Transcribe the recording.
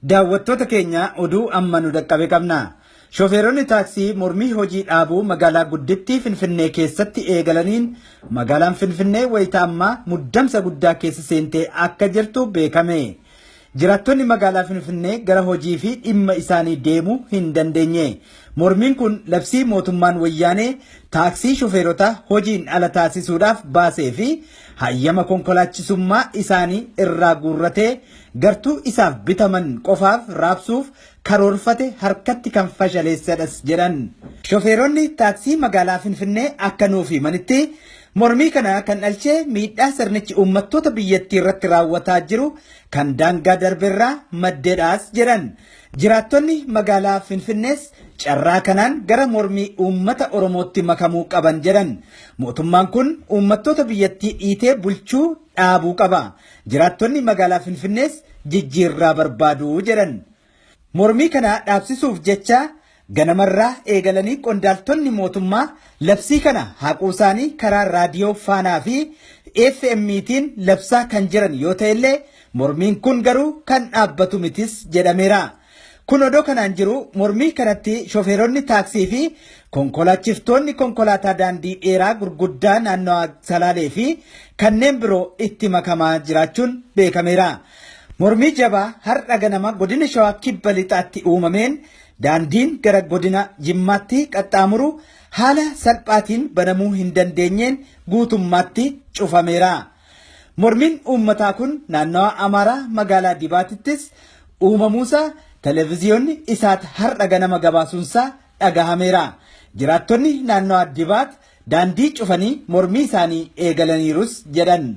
Daawwattoota keenya oduu amma nu dhaqqabe qabna. Shofeeronni taaksii mormii hojii dhaabuu magaalaa guddittii Finfinnee keessatti eegalaniin magaalaan Finfinnee wayita ammaa muddamsa guddaa keessa seentee akka jirtu beekame. Jiraattonni magaalaa Finfinnee gara hojii fi dhimma isaanii deemuu hin dandeenye. Mormiin kun labsii mootummaan wayyaanee taaksii shofeerota hojiin ala taasisuudhaaf baasee fi hayyama konkolaachisummaa isaanii irraa guurratee gartuu isaaf bitaman qofaaf raabsuuf karoorfate harkatti kan fashaleessadhas jedhan. Shofeeronni taaksii magaalaa Finfinnee akka nuuf himanitti mormii kana kan dhalchee miidhaa sirnichi uummattoota biyyattii irratti raawwataa jiru kan daangaa darberraa maddeedhaas jedhan. Jiraattonni magaalaa Finfinnees carraa kanaan gara mormii uummata Oromootti makamuu qaban jedhan. Mootummaan kun uummattoota biyyattii dhiitee bulchuu dhaabuu qaba. Jiraattonni magaalaa Finfinnees jijjiirraa barbaadu jedhan. Mormii kana dhaabsisuuf jecha ganamarraa eegalanii qondaaltonni mootummaa labsii kana haquu isaanii karaa raadiyoo Faanaa fi FM'tiin labsaa kan jiran yoo ta'ellee mormiin kun garuu kan dhaabbatu mitis jedhameera. Kun odoo kanaan jiru mormii kanatti shofeeronni taaksii fi konkolaachiftoonni konkolaataa daandii dheeraa gurguddaa naannoo Salaalee fi kanneen biroo itti makamaa jiraachuun beekameera. Mormii jabaa har'a ganama godina Shawaa Kibba Lixaatti uumameen daandiin gara godina Jimmaatti qaxxaamuru haala salphaatiin banamuu hin dandeenyeen guutummaatti cufameera. Mormiin uummataa kun naannawa Amaaraa magaalaa Dibaatittis uumamuusaa televiziyoonni isaat har'a ganama gabaasuunsaa dhagahameera. Jiraattonni naannawa Dibaat daandii cufanii mormii isaanii eegalaniirus jedhan.